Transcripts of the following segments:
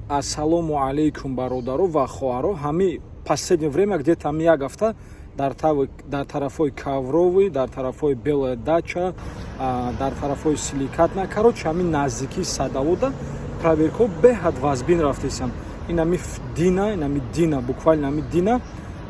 Ассалому алайкум, бародаро ва хоҳаро. Ҳами последнее время, где-то ҳами як ҳафта, дар тарафҳои Ковровый, дар тарафҳои Белая Дача, дар тарафҳои Силикатная, короче, ҳамин наздикии Садовода проверкаҳо беҳад вазбин рафтесам. Инами дина, инами дина, буквально ҳами дина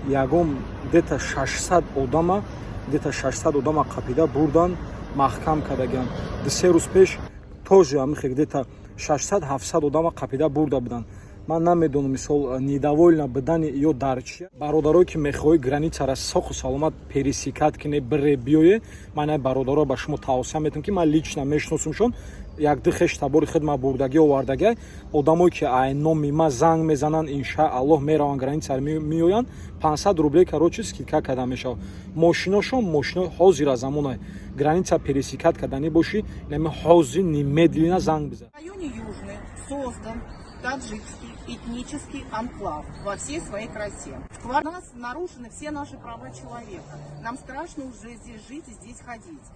ягон где-то 600 одама, где-то 600 одама қапида бурдан, маҳкам кардагиан. 2-3 рӯз пеш тоже ҳамихе где-то 600, 700 одама қапида бурда буданд. Ман намедонам, мисол, недовольна будани ё дар чи. Бародарое ки мехоҳӣ границара соху саломат пересекать кине, бире, биёе, ман ай бародаро ба шумо тавсия метавам, ки ман лично мешиносумшон, якду хеш табори хидмат бурдагӣ, овардагӣ. Одамое ки ай номи ма занг мезананд, иншааллоҳ, мераванд, границара меоянд, 500 рублей, короче, скидка карда мешавад. Мошиношон, мошино ҳозира замона граница пересекать карданӣ бошӣ, инами ҳозир немедленно занг бизан. В районе Южный создан таджикский этнический анклав во всей своей красе. У нас нарушены все наши права человека. Нам страшно уже здесь жить и здесь ходить.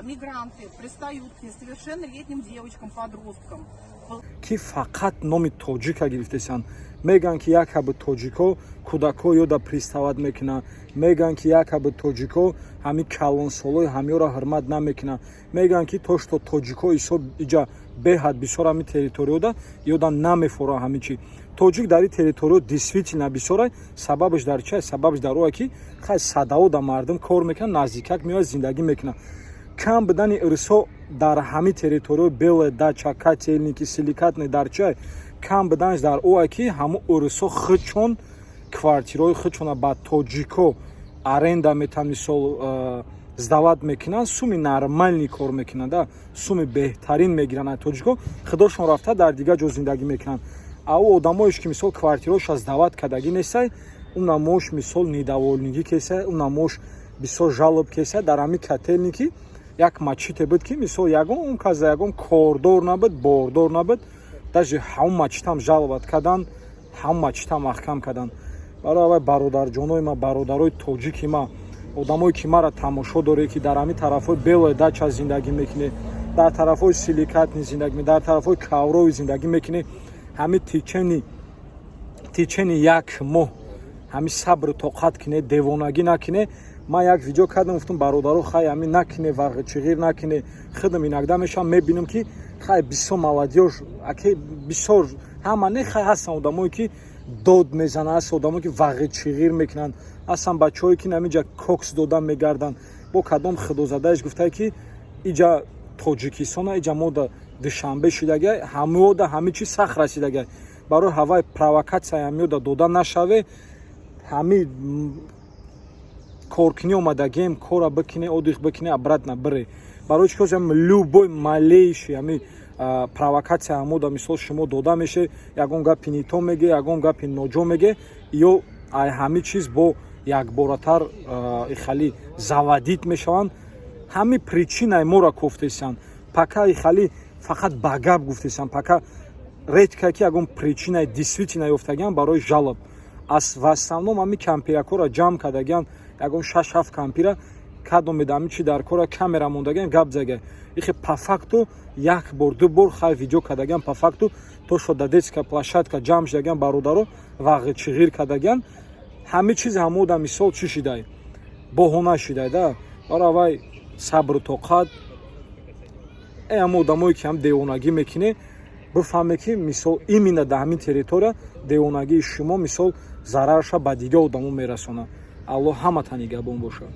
Мигранты пристают к несовершеннолетним девочкам, подросткам. Ки фақат номи тоҷика гирифтесанд. Мегӯянд, ки якаби тоҷико кӯдакҳо ёда приставать мекунанд. Мегӯянд, ки якаби тоҷико ҳами калонсолои ҳамёро ҳурмат намекунанд. Мегӯянд, ки то что тоҷико исо иҷа беҳад бисёр, ҳами территориёда ёда намефоранд. Ҳами чи тоҷик дар ин территориё действительно бисёра. Сабабаш дар чи? Сабабаш дар ое, ки хай Садовода мардум кор мекунанд, наздикак меояд, зиндагӣ мекунанд. Кам будани ирсо дар ҳами территориёи Белая Дача, Котельники, Силикатный дар чай? Кам буданаш дар ое, ки ҳамо урусо худшон квартираҳои худшона ба тоҷико аренда метавон, мисол, сдавать мекунанд, суми нормальный кор мекунанд, суми беҳтарин мегиранд аз тоҷико. Худошон рафта дар дигар ҷо зиндагӣ мекунанд. А ӯ одамоеш ки, мисол, квартираҳоша сдавать кардагӣ нестай, ӯ намош, мисол, недовольнигӣ кесай, ӯ намош бисёр жалоб кесай. Дар ҳами Котельники як мачите буд, ки, мисол, ягон каза, ягон кордор набуд, бордор набуд. Даже ҳамон мачитам жаловать кардан, ҳамон мачитам маҳкам кардан. Барои аввай, бародарҷонои ма, бародарои тоҷики ма, одамое ки мара тамошо доред, ки дар ҳамин тарафҳои Белая Дача зиндагӣ мекунед, дар тарафҳои Силикатный зиндагӣ, дар тарафҳои Ковровый зиндагӣ мекунед, ҳамин течение як моҳ ҳамин сабру тоқат кинед, девонагӣ накунед. Ман як видео кардам, гуфтам: «Бародаро, хай, ҳамин накуне, варғичиғир накуне». Худам иногда мешавам, мебинам, ки хай, бисёр молодёжь аке, бисёр, ҳама не, хай, ҳастанд одамое ки дод мезананд, ҳаст одамое ки вағичиғир мекунанд, ҳастанд бачаҳое ки намиҷа кокс дода мегарданд. Бо кадом худозадаеш гуфтае, ки иҷа Тоҷикистона, иҷа мода Душанбе шидагай, ҳамиода ҳами чи сахт расидагай. Барои ҳавай провокатсия ҳамиода дода нашаве. Ҳами коркунӣ омадагием, кора бикине, отдых бикине, обратно бире. Барои чи козам любой малейший ҳами провокатсия ҳамода, мисол, шумо дода меше, ягон гапи не то меге, ягон гапи ноҷо меге, ё ай ҳами чиз бо якборатар ихали заводить мешаванд. Ҳами причинаи моро кофтесанд. Пока ихали фақат ба гап гуфтесанд, пока редко ки ягон причинаи действительно ёфтагиан барои жалоб. Ас в основном ҳами кампиракҳоро ҷамъ кардагиан, ягон шаш, ҳафт кампира кадом медами чи дар кора, камера мондагиан, гап зага. Ихе по факту як бор, ду бор хай видео кардагиан. По факту то шо да детская площадка ҷамъ шудагиан, бародаро вағичиғир кардагиан. Ҳами чиз ҳамода, мисол, чӣ шидай, боҳона шидай да. Барои аввай сабру тоқат. Ҳама одамое ки ҳам девонагӣ мекунӣ, бифаҳме, ки, мисол, именно дар ҳамин территория девонагии шумо, мисол, зарарша ба дигар одамо мерасонад. Аллоҳ ҳамата нигаҳбон бошад.